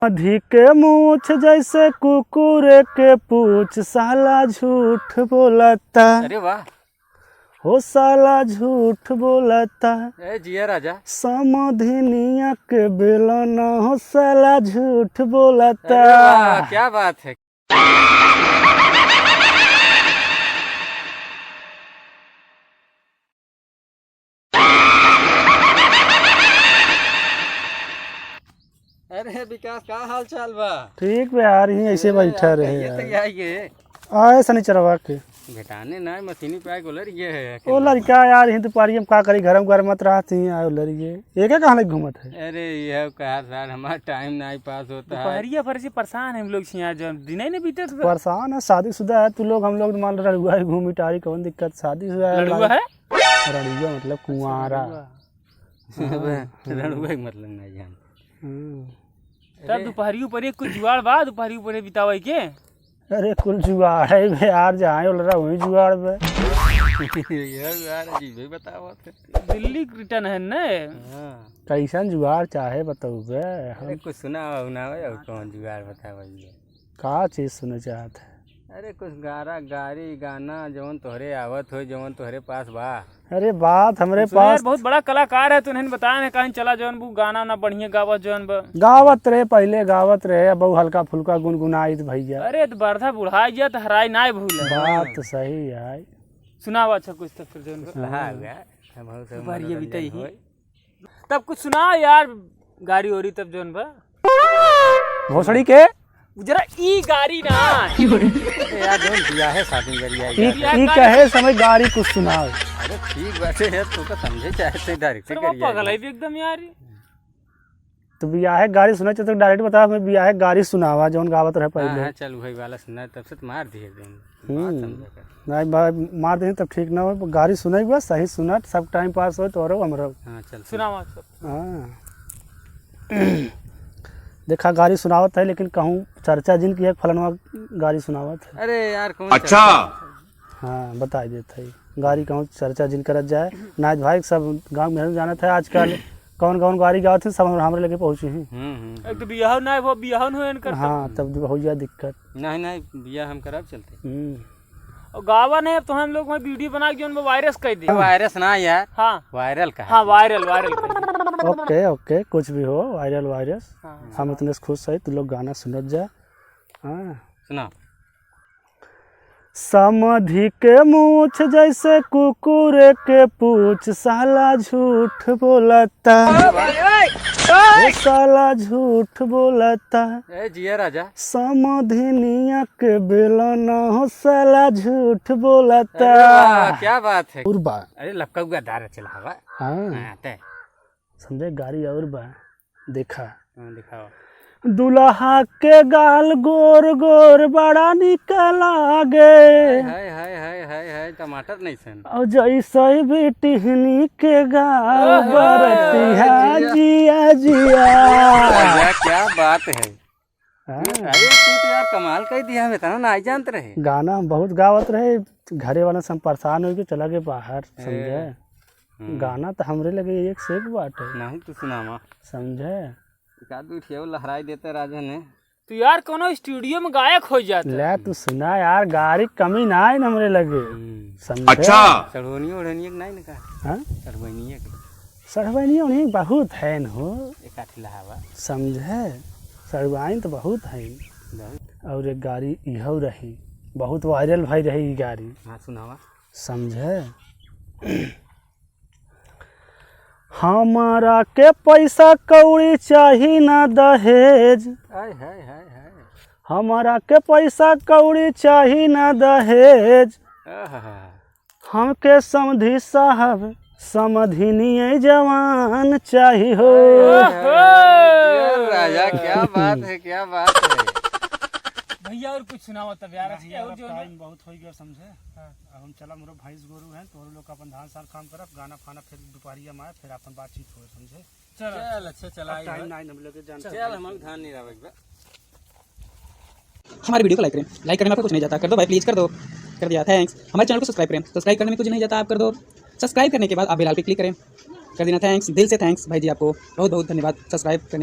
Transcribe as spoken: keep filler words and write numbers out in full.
अधिक मूछ जैसे कुकुर के पूछ, साला झूठ बोलता। अरे वाह। हो साला झूठ बोलता। ए जिया राजा। समधिनिया के बेलना, हो साला झूठ बोलता। अरे वाह, क्या बात है। अरे विकास, का हाल चाल बा? ठीक बा यार, यहीं ऐसे अरे बैठा यार, रहे कहिए यार। तो क्या ये? आए शनिचरवा के। भेटाने ना, मशीनी पे आके उलर गए है। ओ लड़का यार, यहीं दुपहरिया में का करी, घर में घर मत रहती, आए उलर गए। ये क्या कहाँ लग घूमत है? अरे ये कहा सार, हमारा टाइम ना ही पास होता है। दुपहरिया भर से परेशान है हम लोग से यार, जो दिन ही नहीं बीतत बा। परेशान है, शादीशुदा है तू लोग, हम लोग मान लो रड़ुआ ही घूमी टारी, कौन दिक्कत? शादीशुदा है, लड़ुआ है? रड़ुआ मतलब कुंवारा। अच्छा, लड़ुआ। हाँ, हाँ। रड़ुआ ही मतलब नहीं जान। हम्म। तब अरे। दुपहरी ऊपर एक कुछ जुगाड़ बा, दुपहरी ऊपर बितावे के? अरे कुल जुगाड़ है बे यार, जहाँ उलरा वहीं जुगाड़ बे। ये यार अजीब ही बतावत है। दिल्ली रिटर्न है न? हाँ। कैसन जुगाड़ चाहे बतौबे? अरे हम कुछ सुनावा उनावा और कौन जुगाड़ बतावा ये? का चीज सुने चाहत है? अरे कुछ गारा, गारी, गाना जौन तोहरे आवत हो, जौन तोहरे पास बा। अरे बात हमरे सुन यार, पास बहुत बड़ा कलाकार है, तू नहीं बताया ना कहीं चला जौन वो गाना ना बढ़िया गावत जौन बा। गावत रहे, पहले गावत रहे, अब वो हल्का फुल्का गुनगुनाइत भैया। अरे तो बरधा बुढ़ा गया तो हराई नाय भूल। बात तो सही है। सुनावा अच्छा कुछ तो फिर जौन बा। कुछ लहा हुआ, हम सब बारिया मनोरंजन बिताई ही। होई। तब कुछ सुना यार, गारी ओरी तब जौन बा। भोसड़ी के? जरा ई गारी ना। अरे यार, जौन बियाहे शादी करी आई ई, यार। ई कहे समय गारी कुछ सुनाओ। अरे ठीक बात है यार, तू का समझे चाहे तो direct सर, वो करिए पागल यार। है भी एकदम यार। तो बियाहे गारी सुना चाहते तो direct बताओ, हमें बियाहे गारी सुनावा, जौन गावत रहे हाँ, पहले। हाँ, चल वही वाला सुना, तब से तो मार दिए एकदम। बात हम्म। समझे कर। नहीं भाई, मार देही तब ठीक ना हो। गारी सुनाई बा, सही सुनत, सब time pass हो तोरो हमरो। हाँ, चल, सुन। सुनावा सब। हाँ। देखा, गारी सुनावत है, लेकिन कहूँ चर्चा जिन की है, फलनवा गारी सुनावत है। अरे यार, कौन अच्छा। चर्चा? हाँ, बताई देत है। गारी कहूँ चर्चा जिन करत जाए। नाच भाई सब गाँव में जानत है आजकल। कौन कौन गारी गावत है, सब हमरे लगे पहुँची हैं। हम्म, हम्म, एक तो हम्म। बियाह ना हो, बियाह न हो इनकर तो। हाँ, तब हो जाए दिक्कत। नहीं, नहीं, बियाह हम करब चलते। हम्म। और गावा नहीं, अब तो हम लोग वहीं video बना के जौन बा virus कर दे। Virus ना यार, हाँ। Viral कहा। हाँ, viral, viral कर दे। OK, OK, कुछ भी हो, viral, virus। हाँ। हम इतने से खुश है, तू लोग गाना सुनत जा। हाँ। सुना। समधि के मूछ जैसे कुकुर के पूछ, साला झूठ बोलता। ए, साला झूठ बोलता। ए, जिया राजा। समधिनिया के बेलना हो, साला झूठ बोलता। अरे वाह, क्या बात है। उर्बा। अरे लपका हुआ दार चला हवा। हाँ। हाँ, ते। समझे, गारी और बा। देखा। हाँ, दिखाओ। दुल्हा के गाल गोर गोर बड़ा निक लागे। हाय, हाय, हाय, हाय, हाय, हाय, टमाटर नहीं सन। और जैसे ही भी टिहनी के गाल ओहो, बरतिया जिया। जिया, जिया। भैया, क्या बात है। हाँ। अरे, तू तो यार कमाल कर दिया, हम इतना ना जानत रहे। गाना हम बहुत गावत रहे, घरे वाला से हम परेशान हो के चला गए बाहर, ए, समझे? हम्म। गाना तो हमरे लगे एक से एक बाटे। नहीं, तू सुनावा। समझे? एक आध दू ठेव लहराई देते राजा ने। तू यार कोनो studio में गायक हो जाता। ले, तू सुना यार, गारी कमी ना है न हमरे लगे। हम्म। समझे? अच्छा। चढ़वनिया ओढ़निया के नहीं न का? हाँ? चढ़वनिया के। सड़वैनी ओढ़नी बहुत है न हो। एक आठ लहावा। समझे? सड़वाइन तो बहुत है। बहुत। और एक गारी इहो रही, बहुत viral भई रही ई गारी। हाँ, सुनावा। समझे? हमारा के पैसा कौड़ी चाही ना दहेज। हाय, हाय, हाय, हाय। हमारा के पैसा कौड़ी चाही ना दहेज। आहा। हमके समधी साहब, समधिनिये जवान चाही हो। ओहो! जिया राजा, क्या बात है, क्या बात है। भैया, और कुछ सुनाओ तब यार, नहीं यार, और अब जो ना time बहुत हो गया, समझे? हाँ। अब हम चला, हमरो भैंस गोरू हैं, तो लोग अपन धान सान काम करब, गाना फाना फिर दोपहरिया में आए, फिर अपन बातचीत हो, समझे? चल। चल, अच्छा, चला, अब आई time बा। नहीं, हम लोग के जान चल, चल, हम धान नहीं रहबे बा। हमारे video को like करें, like करने में आपको कुछ नहीं जाता, कर दो भाई, please कर दो, कर दिया, thanks। हमारे channel को subscribe करें, subscribe करने में कुछ नहीं जाता, आप कर दो। Subscribe करने के बाद आप bell पे click करें, कर देना, thanks, दिल से thanks भाई जी, आपको बहुत बहुत धन्यवाद subscribe करने